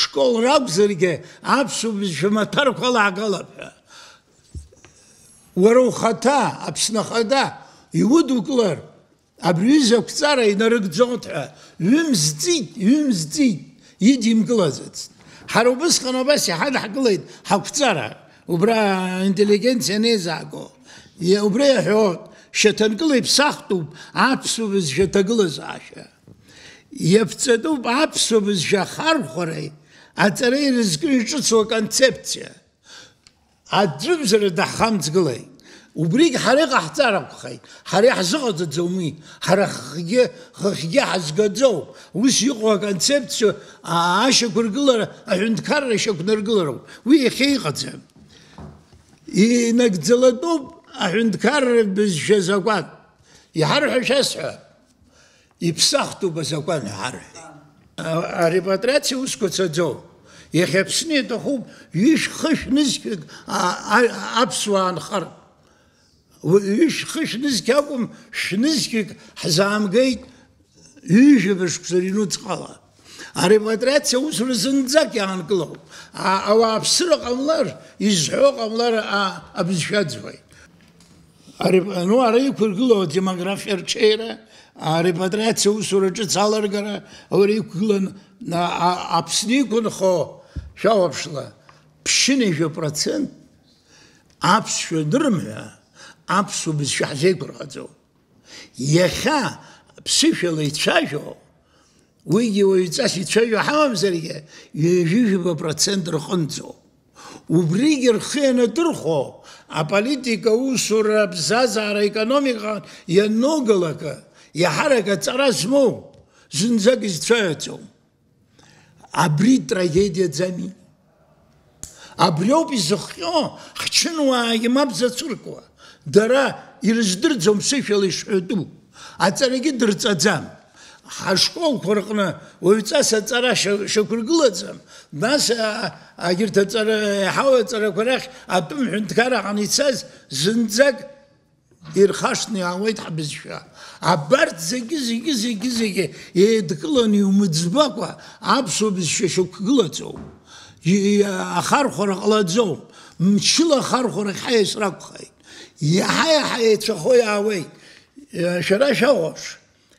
школ ракәзаргьы, аԥсуа бызшәа маҭәарқәа алаагалап ҳәа. Уара ухаҭа, Аԥсны Ахада, иудукылар, абри аҩыза ақәҵара инарыгӡоит ҳәа, ҩымз ҵит, ҩымз ҵит, идимкылаӡацт. Ҳара убысҟан абас иҳадаҳкылеит ҳақәҵара, убра аинтеллигенциа анеизааго. Иа-, убра иаҳәоит, шьаҭанкыла иԥсахтәуп аԥсуа бызшәа аҭагылазаашьа. Иаԥҵатәуп аԥсуа бызшәа ахархәареи аҵареи рызкны иҿыцу аконцепциа. Аӡәымзар даҳхамҵгылеит. Убригь ҳара иҟаҳҵар акәхеит. Ҳара иаҳзыҟаҵаӡом уи. Ҳара хыхьгьы, хыхьгьы ҳазгаӡом. Ус иҟоу аконцепциа, а-, ашьақәыргылара аҳәынҭқарра ишьақәнаргылароуп. Уи иахьа иҟаӡам. Инагӡалатәуп аҳәынҭқарра бызшәа азакәан. Иҳарҳәо шәасҳәап. Иԥсахтәуп азакәан ҳәа ҳарҳәеит. А-, арепатриациа усқәа цаӡоуп. Иахьа Аԥсны иаҭахуп ҩышә-хышә нызқьҩык а-, а-, аԥсуаа нхар. Уи ҩышә-хышә нызқь акәым, шә-нызқьҩык ҳзаамгеит ҩажәа мышықәса рыҩнуҵҟала. Арепатриациа усура зынӡак иаанкылоуп. А-, ауааԥсыра ҟамлар, изҳәо ҟамлар, а-, абызшәа аӡбоит. Аре-, ну, ара иқәыргылоу адемографиа рҽеира, арепатриациа усура ҿыц аларгара, аура иқәгылан, а, а, Аԥсны иқәынхо, шәахәаԥшла, ԥшьынҩажәа процент аԥсшәа анырымҳәа, аԥсуа бызшәа ҳзеиқәырхаӡом. Иахьа ԥсышәала ицәажәо, уигьы уаҩҵас ицәажәо ҳамамзаргьы, ҩажәижәаба процент рҟынӡоуп. Убригьы рхы ианадырхәо, аполитика, аусура, абзазара, аекономика ианоугалак, иаҳарак аҵара змоу зынӡак изцәаҩаӡом. Абри трагедиаӡами? Абриоуп изыхҟьо, ҳчынуаагьы мап зацәыркуа, дара ирыздырӡом ԥсышәала ишҳәатәу, аҵарагьы дырҵаӡам. Ҳашколқәа рҟны уаҩҵас аҵара шьа-, шьақәыргылаӡам, нас, а, агьырҭ аҵара, иаҳау аҵарақәа рахь атәым ҳәынҭқар аҟны ицаз зынӡак ирхашҭны иаауеит ҳбызшәа. Абарҭ зегьы, зегьы, зегьы, зегьы еидкыланы иумыӡбакәа аԥсуа бызшәа шьақәгылаӡом. И-, и-, ахархәара ҟалаӡом. Мчыла ахархәарахь ҳаиасыр акәхеит. Иаҳа-иаҳа еицәахо иаауеит. Шәара шәахәаԥш.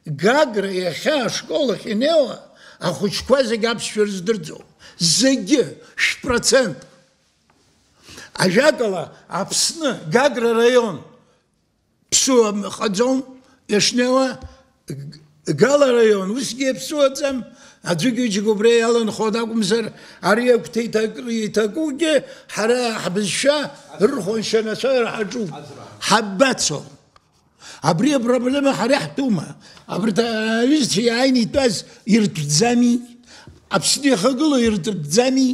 Гагра иахьа ашкол ахь инеиуа ахәыҷқәа зегь аԥсшәа рыздырӡом. Зегьы, шә-процент. Ажәакала, Аԥсны, Гагра раион, ԥсуа ыҟаӡом, иашнеиуа, Гала раион, усгьы иаԥсуаӡам, аӡәык-ҩыџьак убра иаланхон акәымзар, ари агәҭа иҭак-, иҭакугьы ҳара ҳбызшәа ырхәаншьа анацәа ҳаҿуп, ҳабацо. Абри апроблема ҳара иаҳтәума? Абарҭ аҩызцәа иааины итәаз иртәӡами? Аԥсны иахагылоу иртәӡами?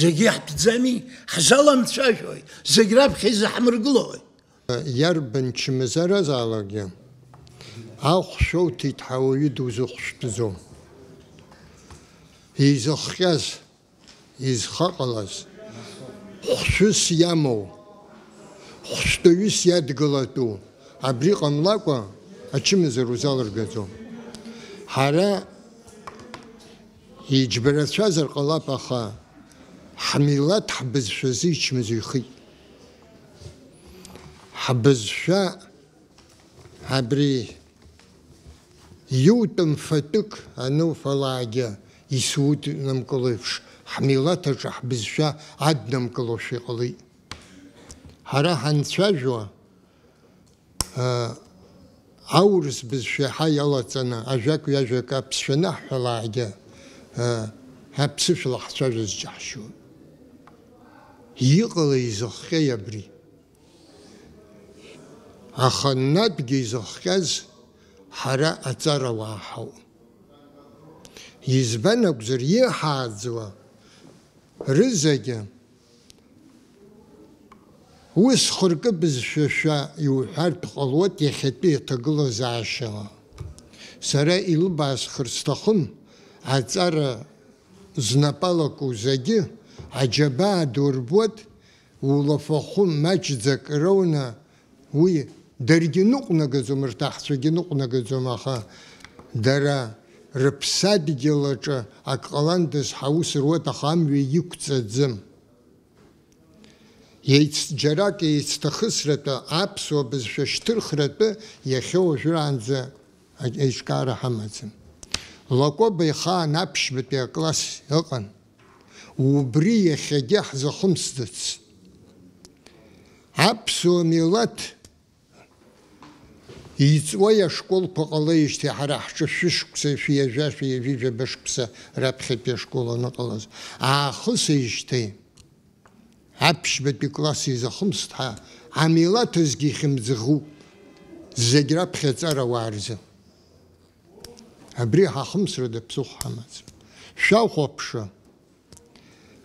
Зегьы иаҳтәӡами? Ҳзаламцәажәои? Зегь раԥхьа изаҳмыргылои? Иарбан чмазаразаалакгьы ахә шәоуҭеит ҳәа ауаҩы дузыхәшәтәӡом. Изыхҟьаз, изхаҟалаз, хәшәыс иамоу, хәшәтәаҩыс иадгылатәу, абри ҟамлакәа ачымазара узалыргаӡом. Ҳара Иџьбарацәазар ҟалап, аха ҳмилаҭ ҳбызшәазы ичмазаҩхеит. Ҳбызшәа абри иутәым фатәык ануфалаагьы исуднамкыло еиԥш, ҳмилаҭ аҿы ҳбызшәа аднамкылошәа иҟалеит. Ҳара ҳанцәажәо, аа, аурыс бызшәа иаҳа иалаҵаны, ажәак-ҩажәак аԥсшәа анаҳҳәалаагьы, аа, аԥсышәала ҳцәажәоз џьаҳшьон. Иҟалеи изыхҟьеи абри? Аха натәгьы изыхҟьаз ҳара аҵарауаа ҳауп. Избан акәзар, иҳааӡуа рызегьы ус хыркы бызшәашәа иуҳәартә ҟалоит иахьатәи аҭагылазаашьала. Сара илыбаасхар сҭахым, аҵара знапалаку зегьы аџьабаа ду рбоит, улафахәы маҷӡак роуны, уи даргьы ныҟәнагаӡом, рҭаацәагьы ныҟәнагаӡом, аха дара рыԥсадгьыл аҿы ак ҟаландаз ҳаус руеит, аха амҩа иқәҵаӡым. Еиц-, џьарак еицҭахысратәы, аԥсуа бызшәа шьҭырхратәы иахьа уажәраанӡа еиҿкаара ҳамаӡам. Лакоба ихаан аԥшьбатәи акласс ыҟан. Убри иахьагьы ҳзахымсӡац. Аԥсуа милаҭ иҵуа ашколқәа ҟалеижьҭеи ҳара ҳҿы шәышықәса, шәи ҩажәа, шәи ҩажәи жәаба шықәса раԥхьатәи ашкол аныҟалаз, аахысижьҭеи аԥшьбатәи класс изахымст ҳәа, амилаҭ азгьы ихьымӡӷуп зегь раԥхьа аҵарауаа рзы. Абри ҳахымсрада ԥсыхәа ҳамаӡам. Шәахәаԥшы,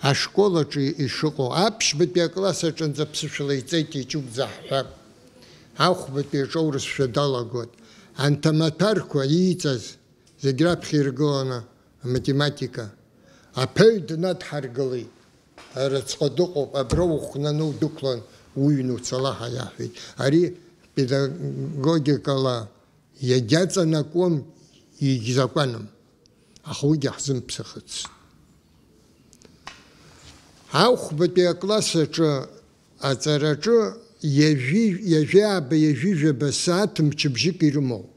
ашкол аҿы ишыҟоу, аԥшьбатәи акласс аҿынӡа ԥсышәала иҵеит, иҷыгәӡа ҳҳәап. Ахәбатәи аҿы аурысшәа далагоит. Анҭ амаҭәарқәа ииҵаз зегь раԥхьа иргыланы аматематика. Аԥаҩ днадҳаргылеит. Арыцҟа дыҟоуп, абра ухәнаны удәықәлан, уҩны уцала ҳәа иаҳәеит. Ари педагогикала иагьаҵанакуам, егьзакәаным. Аха уигьы ҳзымԥсахыц. Ахәбатәи акласс аҿы аҵараҿы ҩажәи, ҩажәи ааба, ҩажәи жәаба сааҭ мчыбжьык ирымоуп.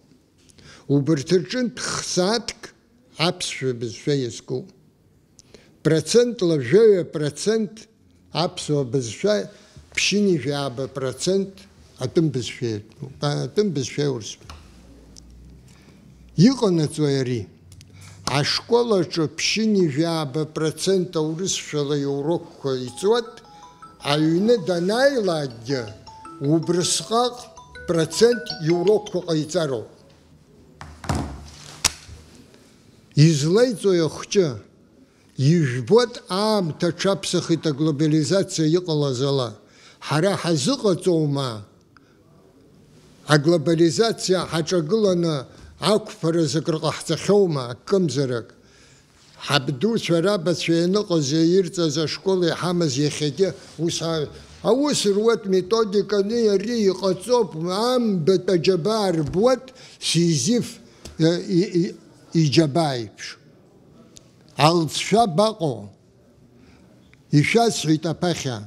Убарҭ рҿынтә х-сааҭк аԥсшәа бызшәа иазкуп. Процентла жәаҩа процент аԥсуа бызшәа, ԥшьынҩажәи ааба процент атәым бызшәа иатәуп, атәым бызшәа аурысшәа. Иҟанаҵои ари? Ашкол аҿы ԥшьынҩажәи ааба процент аурысшәала иурокқәа иҵуеит, аҩны данааилакгьы убрысҟак процент иурокқәа ҟаиҵароуп. Излеиҵои ахәҷы? Ижәбоит, аамҭа аҽаԥсахит аглобализациа иҟалаз ала. Ҳара ҳазыҟаҵоума? Аглобализациа ҳаҿагыланы ақәԥара закә рҟаҳҵахьоума, акымзарак? Ҳабдуцәа рабацәа ианыҟаз, иаирҵаз ашкол иҳамаз иахьагьы ус ҳа-, аус руеит, методиканы иари иҟаҵоуп, амбатә аџьабаа рбуеит, Сизиф, э, и-, и-, иџьабаа еиԥш. Алҵшәа баҟоу? Ишәасҳәеит аԥахьа.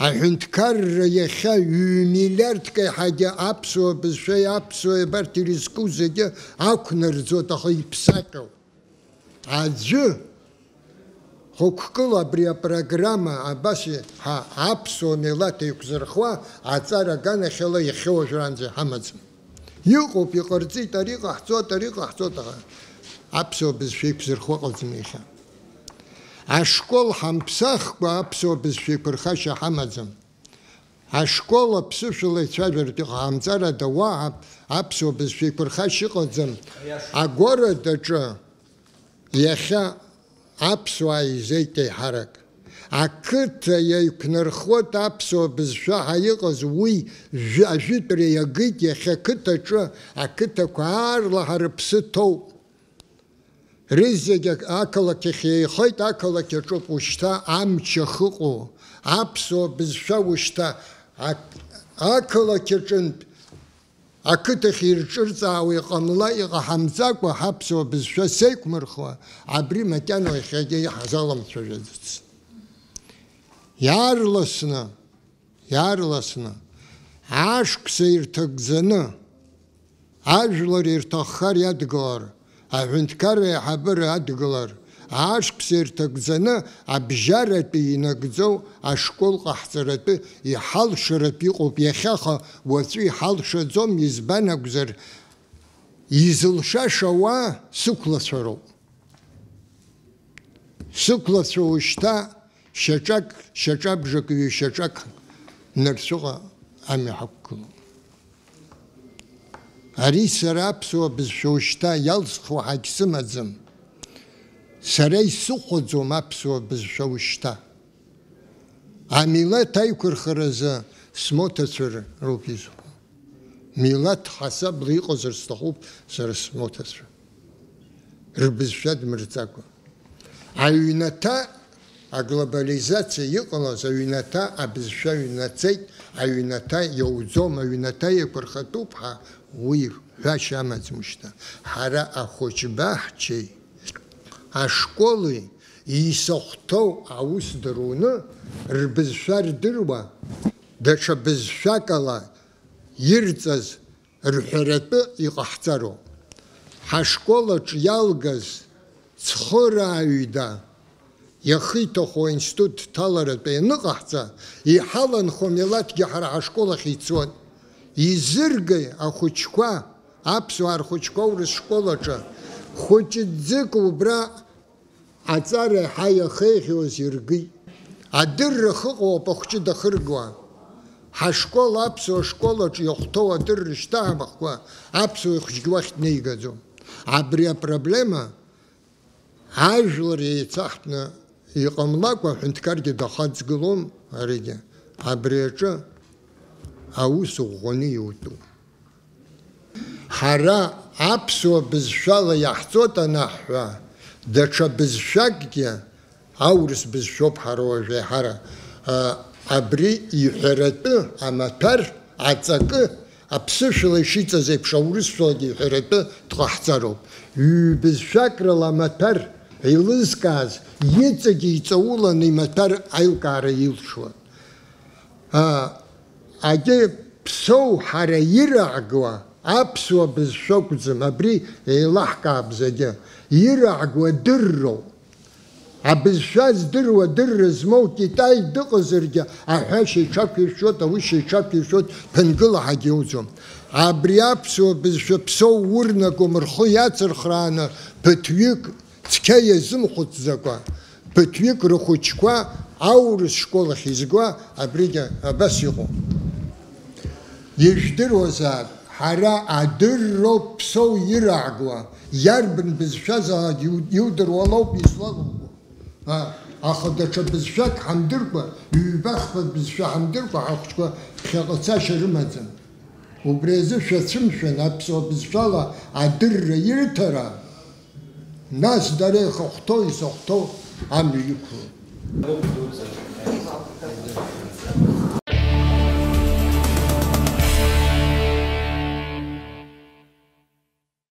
Аҳәынҭқарра иахьа ҩ-миллиардк еиҳагьы аԥсуа бызшәеи аԥсуа абарҭ ирызку зегьы ақәнарӡуеит, аха иԥсаҟьоуп. Аӡәы хықәкыла абри апрограмма абас ҳа аԥсуа милаҭ еиқәзырхуа аҵара аганахьала иахьа уажәраанӡа иҳамаӡам. Иҟоуп, иҟарҵеит, ари ҟаҳҵоит, ари ҟаҳҵоит, аха аԥсуа бызшәа еиқәзырхо ыҟаӡам иахьа. Ашкол ҳамԥсахкәа аԥсуа бызшәа еиқәырхашьа ҳамаӡам. Ашкол аԥсышәала ицәажәартә иҟаҳамҵарада уаҳа аԥсуа бызшәа еиқәырхашьа ыҟаӡам. Агәарадаҿы иахьа аԥсуаа изеит еиҳарак. Ақыҭа иаиқәнархоит аԥсуа бызшәа ҳәа иҟаз, уи жәа-, ажәытәра иагеит, иахьа ақыҭаҿы ақыҭақәа аарлаҳа рыԥсы ҭоуп. Рызегь ак-, ақалақь ахь еихеит, ақалақь аҿоуп ушьҭа амч ахьыҟоу, аԥсуа бызшәа ушьҭа ак-, ақалақь аҿынтә ақыҭахь ирҿырҵаауа иҟамла, иҟаҳамҵакәа ҳаԥсуа бызшәа сеиқәмырхуа, абри макьана иахьагьы иҳазаламцәажәаӡац. Иаарласны, иаарласны, ашықәса ирҭагӡаны, ажәлар ирҭаххар иадгылар, аҳәынҭқарра аиҳабыра адгылар, ашықәса ирҭагӡаны абжьаратәи инагӡоу ашкол ҟаҳҵаратәы иҳалшаратә иҟоуп иахьаха, уаҵәы иҳалшаӡом, избан акәзар, изылшаша ауаа сықәлацәа роуп. Сықәлацәа уажәшьҭа шьаҿак, шьаҿабжак, ҩышьаҿак нырцәыҟа амҩа ҳақәгылоуп. Ари сара аԥсуа бызшәа ушьҭа иалсхуа ҳагьсымаӡам. Сара исыхәаӡом аԥсуа бызшәа ушьҭа. Амилаҭ аиқәырхаразы смоҭацәа роуп изхәо. Милаҭ ҳасабла иҟазар сҭахуп сара смоҭацәа. Рбызшәа дмырҵакәа. Аҩнаҭа аглобализациа иҟалаз, аҩнаҭа абызшәа ҩнаҵеит, аҩнаҭа иауӡом, аҩнаҭа еиқәырхатәуп ҳәа уи ҳәашьа амаӡам шьҭа. Ҳара ахәыҷбаҳчеи ашколи исахәҭоу аус дыруны рбызшәа рдыруа, даҽа бызшәакала ирҵаз рҳәаратәы иҟаҳҵароуп. Ҳашкол аҿы иалгаз цхырааҩда иахиҭаху аинститут ҭаларатәы ианыҟаҳҵа, иҳаланхо милаҭгьы ҳара ҳашкол ахь ицон. Изыргеи ахәыҷқәа, аԥсуаа рхәыҷқәа аурыс школ аҿы, хәыҷы-ӡык убра аҵара еиҳа иахеиӷьуаз иргеит. Адырра ахьыҟоу ахәыҷы дахыргуа. Ҳашкол, аԥсуа школ аҿы иахәҭоу адырра шьҭаҳамахкәа, аԥсуа ихәыҷгьы уахь днеигаӡом. Абри апроблема ажәлар еицаҳтәны иҟамлакәа, аҳәынҭқаргьы дахаҵгылом аригьы. Абри аҿы аус ӷәӷәаны иутәуп. Ҳара аԥсуа бызшәала иаҳҵоит анаҳҳәа, даҽа бызшәакгьы, аурыс бызшәоуп ҳара уажә еиҳара, а, абри иҳәаратәы амаҭәар аҵакы аԥсышәала ишиҵаз еиԥш аурысшәалагьы иҳәаратәы дҟаҳҵароуп. Ҩбызшәакрала амаҭәар еилызкааз иҵегьы иҵауланы имаҭәар аилкаара илшоит. А, агьи Ԥсоу ҳара ирааго аԥсуа бызшәа акәӡам, абри еилаҳкаап зегьы. Ирааго адырроуп. Абызшәа здыруа, адырра змоу Китай дыҟазаргьы, аҳәашьа иҽақәиршәоит, аушьа иҽақәиршәоит, ԥынгыла ҳагьиуӡом. Абри аԥсуа бызшәа Ԥсоу урнагом, рхы иацырхрааны ԥыҭҩык цқьа иазымхәыцӡакәа, ԥыҭҩык рыхәыҷқәа аурыс школ ахь изго абригьы абас иҟоуп. Ижәдыруазаап, ҳара адырроуп Ԥсоу ираагуа, иарбан бызшәазаалак иу-, иудыруа лоуп излалуго. А, аха даҽа бызшәак ҳамдыркәа, ҩба-хԥа бызшәа ҳамдыркәа, ҳахәыҷқәа ԥхьаҟа цашьа рымаӡам. Убри азы шәацәымшәан, аԥсуа бызшәала адырра ирҭара, нас дара ихахәҭоу, изахәҭоу амҩа иқәлоит.